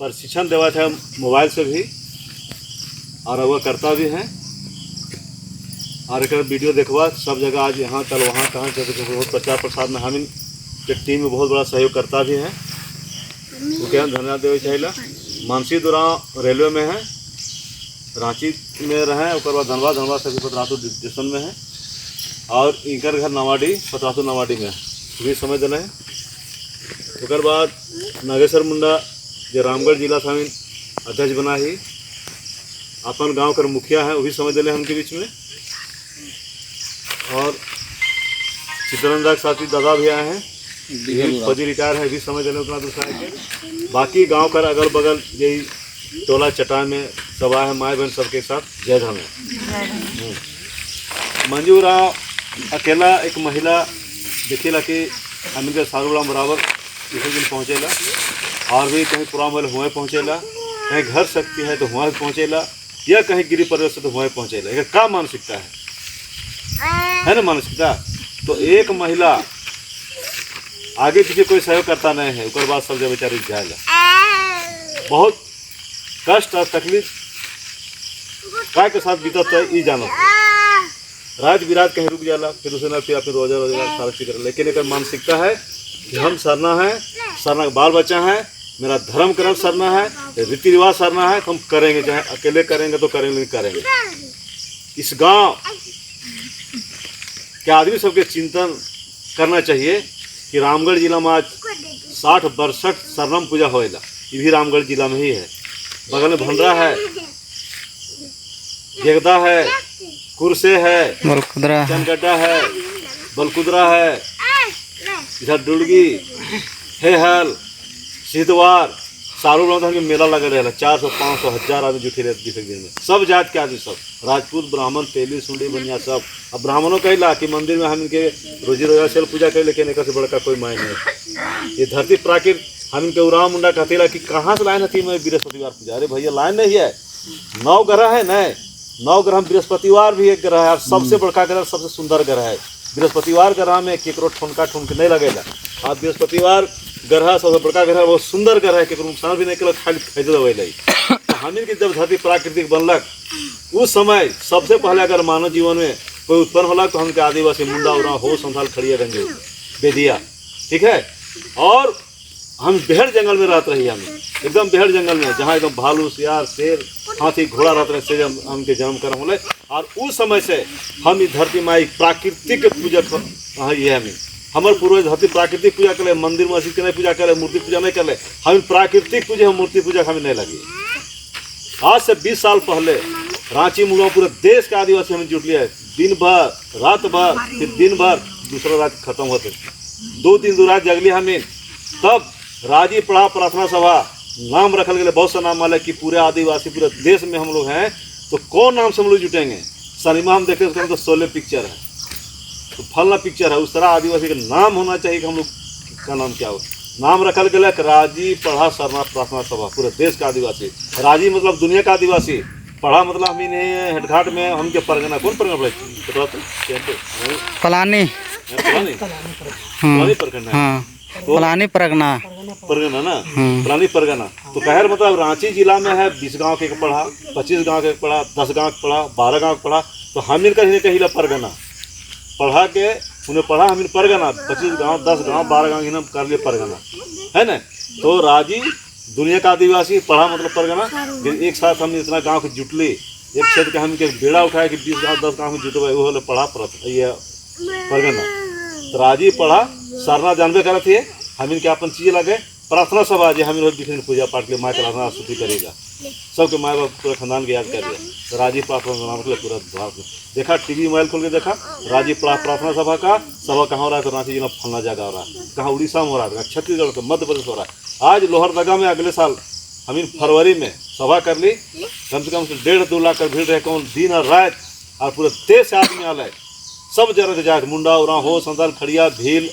प्रशिक्षण देवा है मोबाइल से भी और वह करता भी हैं। और एक वीडियो देखवा सब जगह, आज यहाँ कल वहाँ कहाँ जगह बहुत प्रचार प्रसार में हम के टीम में बहुत बड़ा सहयोग करता भी है। ओके, हम धन्यवाद देवे चाहिए। मानसी दुराव रेलवे में है, रांची में रहे, ओकर बाद धनबाद, धनबाद से भी पतरातू स्टेशन में है और इनकर घर नवाडी, पतरातू नवाडी में है, भी समय दिले है। ओकर बाद नागेश्वर मुंडा जो रामगढ़ जिला से अध्यक्ष बना ही अपन गांव कर मुखिया है, वो भी समय दिले हमके बीच में। और चित्रंदा के साथी दादा भी आए हैं, फौजी रिटायर है, भी समय दिले उतना दूसरा के। बाकी गांव कर अगल बगल यही टोला चटान में सब आए हैं, माए बहन सबके साथ जय धर्म। मंजू राव अकेला एक महिला देखेला कि हमन के सारूड़ा बराबर इसी दिन पहुँचेला और भी कहीं प्रोग्राम वाले हुए पहुँचेला, कहीं घर सकती है तो वहाँ भी पहुँचेला या कहीं गिरी परिवार से तो वहाँ पहुँचेला। एक का मानसिकता है ना मानसिकता? तो एक महिला आगे पीछे कोई सहयोग करता नहीं है, उसके बाद सब जगह बेचारी जाएगा। बहुत कष्ट और तकलीफ काय के साथ बीतत है ई जानत। रात बिरात कहीं रुक जाला, फिर उसे ना फिर अपने रोजा रोजगार सारा चीज कर। लेकिन एक मानसिकता है कि हम सरना है, सरना का बाल बच्चा है, मेरा धर्म कर्म सरना है, रीति रिवाज सरना है, तो हम करेंगे, चाहे अकेले करेंगे तो करेंगे, लेकिन करेंगे। इस गांव के आदमी सबके चिंतन करना चाहिए कि रामगढ़ जिला में आज 60 62 सरनम पूजा होएला, ये भी रामगढ़ जिला में ही है। बगल में भंडरा है, गेगदा है, कुरसे है, बलकुदरा है, चनगड्डा है, बलकुदरा है, इधर डुड़गी, हेहल, सिद्धवार, सारू के मेला लगे रहे, 400, 500, 1000 आदमी जुटे रहे 20 दिन में, सब जात के आदमी, सब राजपूत, ब्राह्मण, तेली, सुंडी, बनिया सब। अब ब्राह्मणों कहला कि मंदिर में हम इनके रोजी रोजगार से पूजा कर, लेकिन एक से बड़का कोई मायने नहीं। ये धरती प्राकृत हम इनके उराव मुंडा कहते कि कहाँ से लाइन थी मैं बृहस्पतिवार पूजा? अरे भैया, लाइन नहीं है, नौ ग्रह है न, नौ ग्रह में बृहस्पतिवार भी एक ग्रह है और सबसे बड़का ग्रह, सबसे सुंदर ग्रह है। बृहस्पतिवार ग्रह में केकरो ठुनका ठुनके नहीं लगेगा। आप बृहस्पतिवार ग्रह सबसे बड़का ग्रह, बहुत सुंदर ग्रह है, केकरो नुकसान भी नहीं कलक, खाली फायदा देवे। तो हमीन के जब धरती प्राकृतिक बनलक, उस समय सबसे पहले अगर मानव जीवन में कोई उत्पन्न होला तो हमके आदिवासी मुंडा, उरांव, हो, संथाल, खड़िया, गंजो, बेदिया, ठीक है। और हम बेहड़ जंगल में रहते रही, हम एकदम बेहड़ जंगल में जहाँ एकदम भालू, सियार, शेर, हाथी, घोड़ा रहते रहे, से हम हमके जन्म कर्म होले। और उस समय से हम इस धरती माई प्राकृतिक पूजक हाँ, ये हमें हमारे पूर्वज धरती प्राकृतिक पूजा करे, मंदिर मस्जिद के नहीं पूजा करे, मूर्ति पूजा नहीं करे। हम प्राकृतिक पूजा, हम मूर्ति पूजा हमें नहीं लगी। आज से 20 साल पहले रांची मुंगा पूरे देश के आदिवासी हमें जुट लिया है, दिन भर, रात भर, फिर दिन भर, दूसरा रात खत्म होते 2 दिन 2 रात जगली हमें। तब राजी पढ़ा प्रार्थना सभा नाम रखल गया। बहुत सा नाम वाले कि पूरे आदिवासी पूरे देश में हम लोग हैं तो कौन नाम से हम लोग जुटेंगे? सिनेमा हम देखते हैं, उसका तो शोले पिक्चर है तो फलना पिक्चर है, उस तरह आदिवासी का नाम होना चाहिए कि हम लोग का नाम क्या हो। नाम रखल गया राजी पढ़ा सरना प्रार्थना सभा, पूरे देश का आदिवासी। राजी मतलब दुनिया का आदिवासी, पढ़ा मतलब हम नहीं हेडघाट में हमके परगना, कौन परगना पड़े? पलानी। पलानी, पलानी परगना है। हाँ, पलानी परगना। परगना ना, पलानी परगना। तो कहर मतलब रांची जिला में है 20 गांव के एक पढ़ा, 25 गांव के एक पढ़ा, 10 गांव के पढ़ा, 12 गांव के पढ़ा। तो हम इनका कहीं परगना पढ़ा के उन्हें पढ़ा, हम परगना 25 गांव, 10 गांव, 12 गांव हम कर लिए परगना, है ना? तो राजी दुनिया का आदिवासी, पढ़ा मतलब परगना। फिर एक साथ हम इतना गांव के जुटली, एक क्षेत्र के हम के बेड़ा उठाए कि 20 गांव, 10 गांव में जुटवे, वो होले पढ़ा परत ये परगना। तो राजी पढ़ा सरना जानबे करत है हम इनके अपन चीज लगे प्रार्थना सभा जे हम रोज दिन पूजा पाठ के माँ के आराधना स्तुति करेगा, सबके माँ बाप पूरा खानदान के याद कर लिया। तो राजी प्रार्थना सभा के पूरा भारत में देखा, टीवी मोबाइल खोल के देखा, राजी प्रार्थना सभा का सभा कहाँ हो रहा है? तो रांची जिला फलना जगह हो रहा है, कहाँ उड़ीसा में हो रहा है, कहाँ छत्तीसगढ़ तो मध्य प्रदेश हो रहा है। आज लोहरदगा में अगले साल हम इन फरवरी में सभा कर ली, कम से कम 1.5-2 लाख का भीड़ रहे कौन दिन और रात और पूरे देश से आदमी आल है, सब जगह के जात, मुंडा, उरांव, हो, संताल, खड़िया, भील,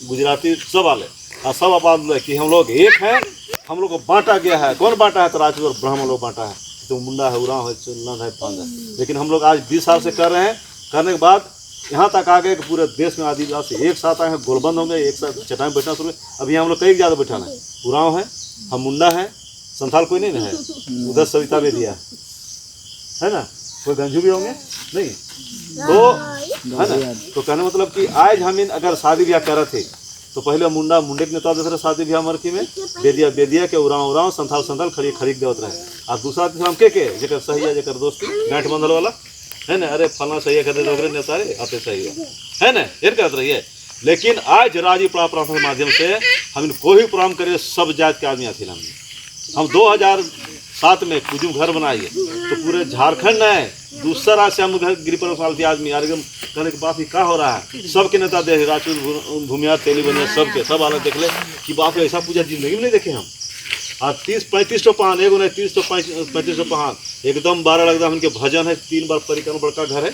गुजराती सब आले और सब आबाद कि हम लोग एक हैं। हम लोग को बांटा गया है। कौन बांटा है? तो राजपूत और ब्राह्मण लोग बांटा है। तो मुंडा है, उरांव है, चुनन है, पांड है। लेकिन हम लोग आज 20 साल से कर रहे हैं। करने के बाद यहाँ तक आ गए कि पूरे देश में आदिवासी एक साथ आए हैं, गोलबंद होंगे, एक साथ चटाई में बैठना शुरू। अभी हम लोग कई ज़्यादा बैठा है, उरांव है, हम मुंडा हैं, संथाल कोई नहीं ना है, उधर सविता बेदिया है ना, कोई गंजू भी होंगे नहीं, तो है ना। तो कहने मतलब कि आज हम इन अगर शादी ब्याह करत थे तो पहले मुंडा मुंडे के नेता देते रहे शादी ब्याह मरकी में, बेदिया बेदिया के, उराव उराव, संथाल संथाल, खड़ी खरीद देवत रहे। और दूसरा तीसरा हम के जेकर सही है, जेकर दोस्ती गांठ बंधल वाला है ना, अरे फला सही है कर दे नेता रे आते सही है ना, ये करत रहिए। लेकिन आज राजीव प्रार्थना के माध्यम से हम कोई भी प्रोग्राम करे सब जात के आदमी आते। हम 2007 में कुजुम घर बनाइए तो पूरे झारखंड है दूसरा राज्य से हम घर गिरी पर थे आदमी यार, एकदम कहने के बाप ही का हो रहा है, सबके नेता दे राजपूत भूमियार तेली बनिया सबके सब आलत देख ले कि बाप रे ऐसा पूजा जिंदगी में नहीं देखे हम। और 30-35 ठो पहान, एगो नहीं 30-35 ठो पहान एकदम 12 लगता उनके भजन है, 3 बार परिक्रमा, बड़का घर है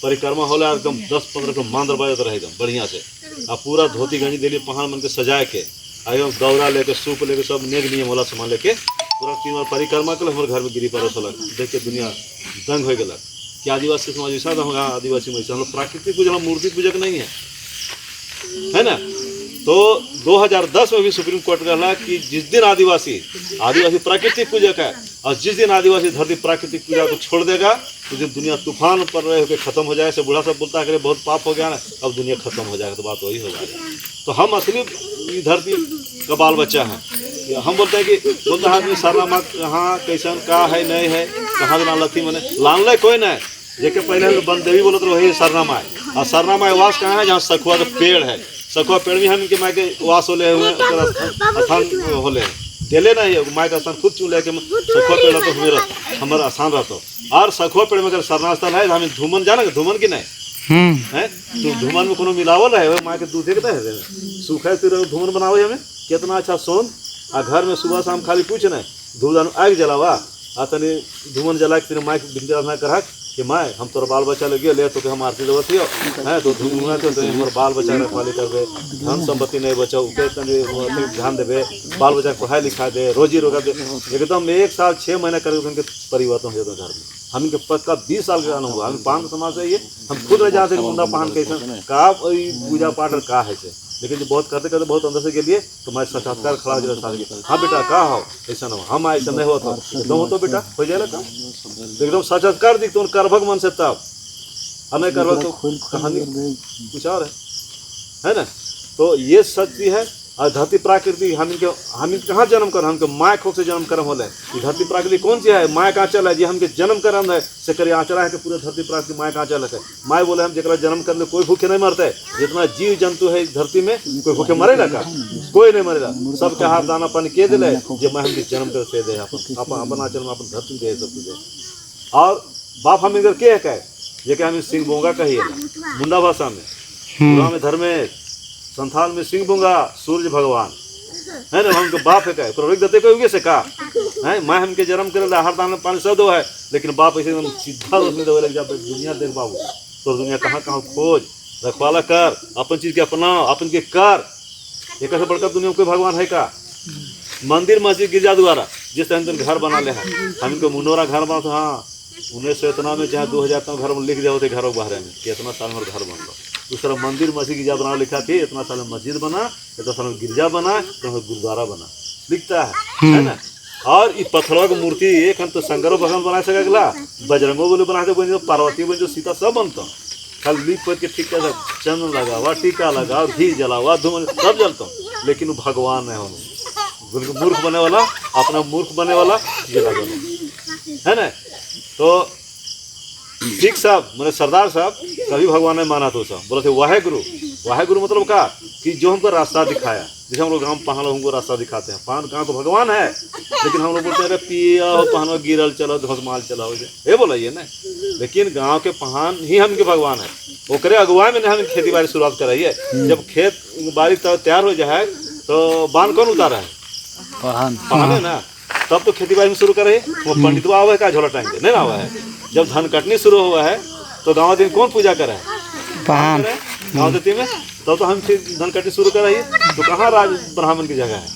परिक्रमा होला एकदम 10-15 ठो मांदर बजत रहे एकदम बढ़िया से। और पूरा धोती गंजी दिली पहाड़ मन के सजाए के एकदम दौरा लेके सूप लेके सब नेक नियम होला सामान लेके पूरा 3 बार परिक्रमा के हमारे घर में गिरी परस होला, देख के दुनिया दंग हो गया कि आदिवासी समाज ऐसा तो होगा, आदिवासी में हम लोग प्राकृतिक पूजा, हम मूर्ति पूजक नहीं है, है ना। तो 2010 में भी सुप्रीम कोर्ट कहला कि जिस दिन आदिवासी आदिवासी प्राकृतिक पूजक है और जिस दिन आदिवासी धरती प्राकृतिक पूजा को छोड़ देगा उस दिन दुनिया तूफान पर रहे होकर खत्म हो जाएगा। बूढ़ा सब बोलता है कि बहुत पाप हो गया ना, अब दुनिया खत्म हो जाएगा, तो बात वही हो जाएगी। तो हम असली धरती का बाल बच्चा है। हम बोलते हैं कि बोलते हैं आदमी सरना मत कहाँ कैसन का है नहीं है कहाँ लान लथी मने लान कोई नहीं, जेके पहले हम वन देवी बोलते रहे सरना माए। और सरना माए वास कहाँ है, जहाँ सखुआ के पेड़ है, सखुआ पेड़ भी हम इनके माँ के वास होले हुए स्थान होले दिले नहीं है, माँ का स्थान खुद चुन ले के सखुआ पेड़ तो मेरा हमारा स्थान रहता। और सखुआ पेड़ में अगर सरना स्थल है हम धूमन जाना धूमन की नहीं है तो धूमन में कोनो मिलावल है माँ के दूधे के है सूखा फिर धूमन बनावे हमें कितना अच्छा सोन। आ घर में सुबह शाम खाली कुछ नहीं धूपदान आग जलावा आ तनी धूमन जला के माँ के विनती प्रार्थना करा कि माए हम तोर बाल बच्चा लगे ले तो हम आरती देवत हियो है तो धूम तो हमर बाल बच्चा रखवाली करबे, धन संपत्ति नहीं बचाओ उके तनी ध्यान देबे, बाल बच्चा के पढ़ाई लिखा दे, रोजी रोजगार दे। एकदम 1 साल 6 महीना करके उनके परिवर्तन हो जाता घर में। हम इनके पक्का 20 साल के अनुभव, हम पान समाज से ये हम खुद नहीं जानते मुंडा पान कैसे का पूजा पाठ और का है से, लेकिन जो बहुत करते करते बहुत अंदर से के लिए तो मैं साक्षात्कार खड़ा हो जाता। हाँ बेटा का हो ऐसा ना हो, हम ऐसा नहीं होता एकदम हो तो बेटा हो जाएगा काम एकदम साक्षात्कार दिख तो करभक मन से तब और नहीं करभक तो कहानी कुछ और है ना। तो ये सत्य है। और धरती प्रकृति हम इनके हम कहाँ जन्म कर हमके माँ खोख से जन्म कर्म होले, धरती प्रकृति कौन सी है माँ का आंचल है जी हमके जन्म कर्म है से करी आंचला है कि पूरे धरती प्रकृति माँ का आंचल है। माँ बोले हम जरा जन्म कर ले कोई भूखे नहीं मरते, जितना जीव जंतु है इस धरती में कोई भूखे मरेगा का कोई नहीं मरेगा, सबके हाथ दाना पानी के दिले जे माँ हमके जन्म कर से दे अपन अपन अपन आंचल में अपन धरती दे सब कुछ। और बाप हम इधर के है क्या ये क्या हम सिंह बोंगा कहिए मुंडा भाषा में, में धर्मेश संथाल में सिंह बुंगा सूर्य भगवान है ना, हमके बाप है का प्रवेश देते कोई से का है माँ हमके जन्म करे हर दाना पानी सब दो है, लेकिन बाप ऐसे एकदम सीधा रोशनी दे लग जा दुनिया देख बाबू तो दुनिया कहाँ कहाँ खोज रखवाला कर अपन चीज के अपनाओ अपन के कर, एक से बढ़कर दुनिया में कोई भगवान है का। मंदिर मस्जिद गिरजा द्वारा जिस तरह घर बना ले हैं हम इनको मुंडोरा घर बना तो हाँ 1900 इतना में चाहे 2000 तक घर में लिख दिया होते घरों बाहर में कि इतना साल में घर बन रहा। दूसरा मंदिर मस्जिद गिरजा बना लिखा थी इतना साल में मस्जिद बना, इतना साल में गिरजा बना, इतना साल गुरुद्वारा बना लिखता है ना। और ये पत्थरों की मूर्ति एक हम तो शंकरो भगवान बना सकेला, बजरंगो बोले बना सके, पार्वती बन सीता सब बनता, खाली लीप पोत के ठीक कर चंदन लगावा टीका लगाओ घी जलावा धूम सब जलता, लेकिन वो भगवान है उनको मूर्ख बने वाला अपना मूर्ख बने वाला ये लगा है ना। तो सिख साहब मैंने सरदार साहब कभी भगवान ने माना तो साहब बोले थे वाहे गुरु, वाहे गुरु मतलब का कि जो हमको रास्ता दिखाया, जैसे हम लोग गाँव पहाड़ हमको रास्ता दिखाते हैं, पहाड़ गाँव को भगवान है, लेकिन हम लोग बोलते हैं अरे पिया हो पहाड़ गिरल चलो धसमाल चलो ये बोला ये ना, लेकिन गाँव के पहाड़ ही हमके भगवान है, ओकरे अगुवाई में हम खेती बाड़ी शुरुआत कराई है। जब खेत बाड़ी तैयार हो जाए तो बांध कौन उतारा है पहाड़ है ना, तब तो खेती बाड़ी में शुरू करे वो पंडितवा आवे का झोला टांग के नहीं ना आवा है। जब धान कटनी शुरू हुआ है तो गाँव दिन कौन पूजा करे है पहाड़ गाँव देती में, तब तो हम फिर धान कटनी शुरू कराइए। तो कहाँ राज ब्राह्मण की जगह है।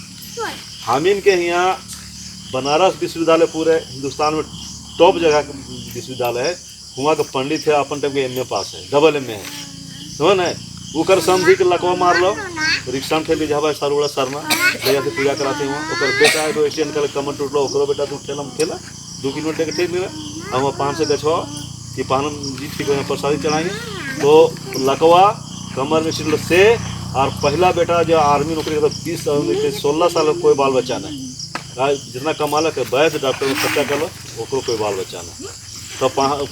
हम इनके यहाँ बनारस विश्वविद्यालय पूरे हिंदुस्तान में टॉप जगह का विश्वविद्यालय है, वहाँ का पंडित है अपन टाइम के एम ए पास है, डबल एम ए है, समझ है। ओकर समझी के लकवा मारलो, रिक्शा में ठेल जावा सारूबेड़ा सरना ले जाके पूजा कराते हुआ। ओकर बेटा एगो एक्सीडेंट कर कमर टूटलो, ओकरो बेटा तू ठेला में ठेला 2 किलोमीटर के ठेल लेला। हम वहाँ 500 गछवा कि पान जी ठीक हो, प्रसादी चढ़ाएंगे। तो लकवा कमर में एक्सीडेंट से और पहला बेटा जो आर्मी नौकरी करता, 20 16 साल में कोई बाल बच्चा नहीं। जितना कमालक है, वैद्य डॉक्टर में खर्चा कर लो, ओकरो कोई बाल बच्चा नहीं। तो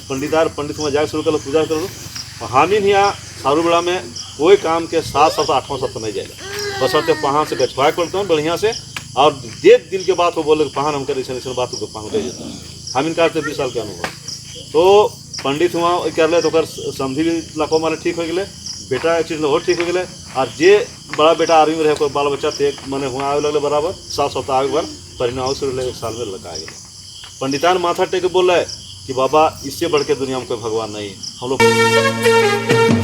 पंडितार पंडित में जाके शुरू कर लो, पूजा कर लो। हामिन यहाँ सारूबेड़ा में कोई काम के 7 सप्ताह, 8वां सप्ताह नहीं जाएगा। बस ते पहाड़ से गछवाए पड़ता हूँ बढ़िया से और देख दिल के बात हो बोले पहाड़ हम करे ऐसा बात हो, पहाड़ दे देता हामिन का 20 साल के अनुभव। तो पंडित हुआ कर ले तो ओकर समझी भी लको मारे ठीक हो गए, बेटा एक्सीडेंट हो ठीक हो गए। और जे बड़ा बेटा आर्मी में रहे, ओकर बाल बच्चा ते मने हुआ आवे लगले बराबर 7 सप्ताह आवे बार परिणाम शुरू एक साल में लगा गए। पंडितान माथा टेक के बोल रहे कि बाबा, इससे बढ़ के दुनिया में कोई भगवान नहीं है। हम लोग